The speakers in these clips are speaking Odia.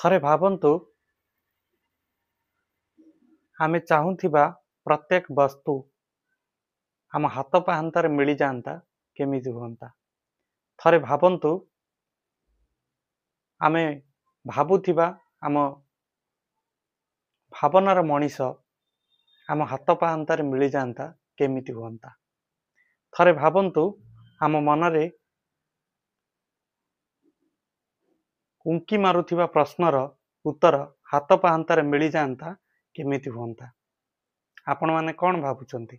ଥରେ ଭାବନ୍ତୁ, ଆମେ ଚାହୁଁଥିବା ପ୍ରତ୍ୟେକ ବସ୍ତୁ ଆମ ହାତ ପାହାନ୍ତାରେ ମିଳିଯାଆନ୍ତା, କେମିତି ହୁଅନ୍ତା? ଥରେ ଭାବନ୍ତୁ, ଆମେ ଭାବୁଥିବା ଆମ ଭାବନାର ମଣିଷ ଆମ ହାତ ପାହାନ୍ତାରେ ମିଳିଯାଆନ୍ତା, କେମିତି ହୁଅନ୍ତା? ଥରେ ଭାବନ୍ତୁ, ଆମ ମନରେ ଉଙ୍କି ମାରୁଥିବା ପ୍ରଶ୍ନର ଉତ୍ତର ହାତ ପାହାନ୍ତାରେ ମିଳିଯାଆନ୍ତା, କେମିତି ହୁଅନ୍ତା? ଆପଣମାନେ କ'ଣ ଭାବୁଛନ୍ତି?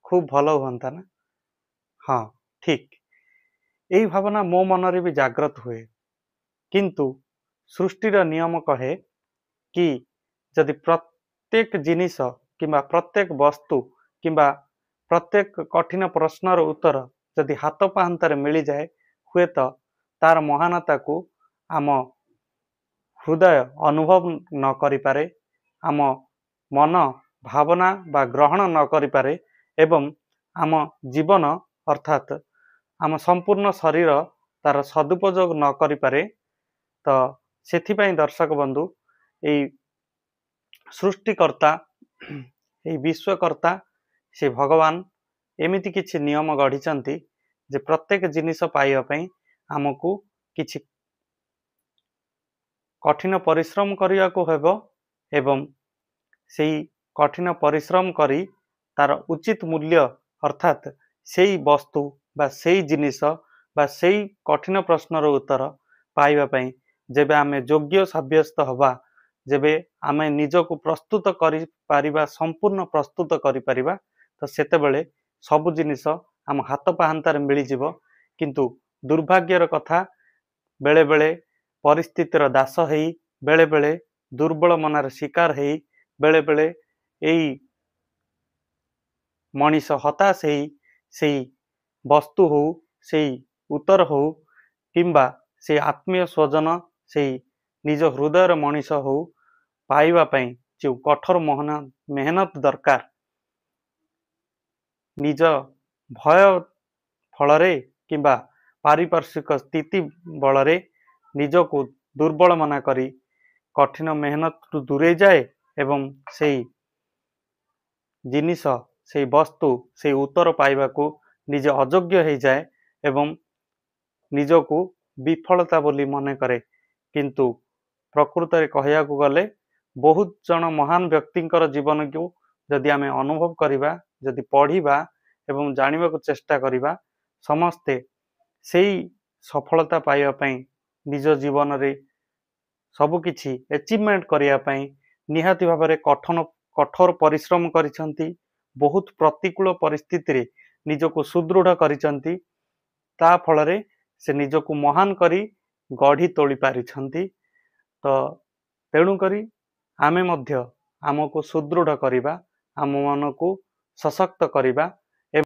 ଖୁବ୍ ଭଲ ହୁଅନ୍ତା ନା? ହଁ, ଠିକ୍। ଏଇ ଭାବନା ମୋ ମନରେ ବି ଜାଗ୍ରତ ହୁଏ। କିନ୍ତୁ ସୃଷ୍ଟିର ନିୟମ କହେ କି ଯଦି ପ୍ରତ୍ୟେକ ଜିନିଷ କିମ୍ବା ପ୍ରତ୍ୟେକ ବସ୍ତୁ କିମ୍ବା ପ୍ରତ୍ୟେକ କଠିନ ପ୍ରଶ୍ନର ଉତ୍ତର ଯଦି ହାତ ପାହାନ୍ତାରେ ମିଳିଯାଏ, ହୁଏତ ତାର ମହାନତାକୁ ଆମ ହୃଦୟ ଅନୁଭବ ନ କରିପାରେ, ଆମ ମନ ଭାବନା ବା ଗ୍ରହଣ ନ କରିପାରେ ଏବଂ ଆମ ଜୀବନ, ଅର୍ଥାତ୍ ଆମ ସମ୍ପୂର୍ଣ୍ଣ ଶରୀର ତାର ସଦୁପଯୋଗ ନ କରିପାରେ। ତ ସେଥିପାଇଁ ଦର୍ଶକ ବନ୍ଧୁ, ଏଇ ସୃଷ୍ଟିକର୍ତ୍ତା, ଏଇ ବିଶ୍ୱକର୍ତ୍ତା ସେ ଭଗବାନ ଏମିତି କିଛି ନିୟମ ଗଢ଼ିଛନ୍ତି ଯେ ପ୍ରତ୍ୟେକ ଜିନିଷ ପାଇବା ପାଇଁ ଆମକୁ କିଛି କଠିନ ପରିଶ୍ରମ କରିବାକୁ ହେବ ଏବଂ ସେଇ କଠିନ ପରିଶ୍ରମ କରି ତାର ଉଚିତ ମୂଲ୍ୟ, ଅର୍ଥାତ୍ ସେଇ ବସ୍ତୁ ବା ସେଇ ଜିନିଷ ବା ସେଇ କଠିନ ପ୍ରଶ୍ନର ଉତ୍ତର ପାଇବା ପାଇଁ ଯେବେ ଆମେ ଯୋଗ୍ୟ ସାବ୍ୟସ୍ତ ହେବା, ଯେବେ ଆମେ ନିଜକୁ ପ୍ରସ୍ତୁତ କରିପାରିବା, ସମ୍ପୂର୍ଣ୍ଣ ପ୍ରସ୍ତୁତ କରିପାରିବା, ତ ସେତେବେଳେ ସବୁ ଜିନିଷ ଆମ ହାତ ପାହାନ୍ତାରେ ମିଳିଯିବ। କିନ୍ତୁ ଦୁର୍ଭାଗ୍ୟର କଥା, ବେଳେବେଳେ ପରିସ୍ଥିତିର ଦାସ ହେଇ, ବେଳେବେଳେ ଦୁର୍ବଳ ମନର ଶିକାର ହେଇ, ବେଳେବେଳେ ଏଇ ମଣିଷ ହତାଶ ହେଇ ସେଇ ବସ୍ତୁ ହଉ, ସେଇ ଉତ୍ତର ହଉ କିମ୍ବା ସେଇ ଆତ୍ମୀୟ ସ୍ୱଜନ, ସେଇ ନିଜ ହୃଦୟର ମଣିଷ ହଉ, ପାଇବା ପାଇଁ ଯେଉଁ କଠୋର ମେହନତ ଦରକାର, ନିଜ ଭୟ ଫଳରେ କିମ୍ବା ପାରିପାର୍ଶ୍ୱିକ ସ୍ଥିତି ବଳରେ ନିଜକୁ ଦୁର୍ବଳ ମନା କରି କଠିନ ମେହନତଠୁ ଦୂରେଇ ଯାଏ ଏବଂ ସେଇ ଜିନିଷ, ସେଇ ବସ୍ତୁ, ସେଇ ଉତ୍ତର ପାଇବାକୁ ନିଜେ ଅଯୋଗ୍ୟ ହେଇଯାଏ ଏବଂ ନିଜକୁ ବିଫଳତା ବୋଲି ମନେ କରେ। କିନ୍ତୁ ପ୍ରକୃତରେ କହିବାକୁ ଗଲେ, ବହୁତ ଜଣ ମହାନ ବ୍ୟକ୍ତିଙ୍କର ଜୀବନକୁ ଯଦି ଆମେ ଅନୁଭବ କରିବା, ଯଦି ପଢ଼ିବା ଏବଂ ଜାଣିବାକୁ ଚେଷ୍ଟା କରିବା, ସମସ୍ତେ ସେଇ ସଫଳତା ପାଇବା ପାଇଁ, ନିଜ ଜୀବନରେ ସବୁକିଛି ଆଚିଭମେଣ୍ଟ କରିବା ପାଇଁ ନିହାତି ଭାବରେ କଠୋର ପରିଶ୍ରମ କରିଛନ୍ତି, ବହୁତ ପ୍ରତିକୂଳ ପରିସ୍ଥିତିରେ ନିଜକୁ ସୁଦୃଢ଼ କରିଛନ୍ତି। ତା ଫଳରେ ସେ ନିଜକୁ ମହାନ କରି ଗଢ଼ି ତୋଳି ପାରିଛନ୍ତି। ତ ତେଣୁକରି ଆମେ ମଧ୍ୟ ଆମକୁ ସୁଦୃଢ଼ କରିବା, ଆମ ମନକୁ ସଶକ୍ତ କରିବା।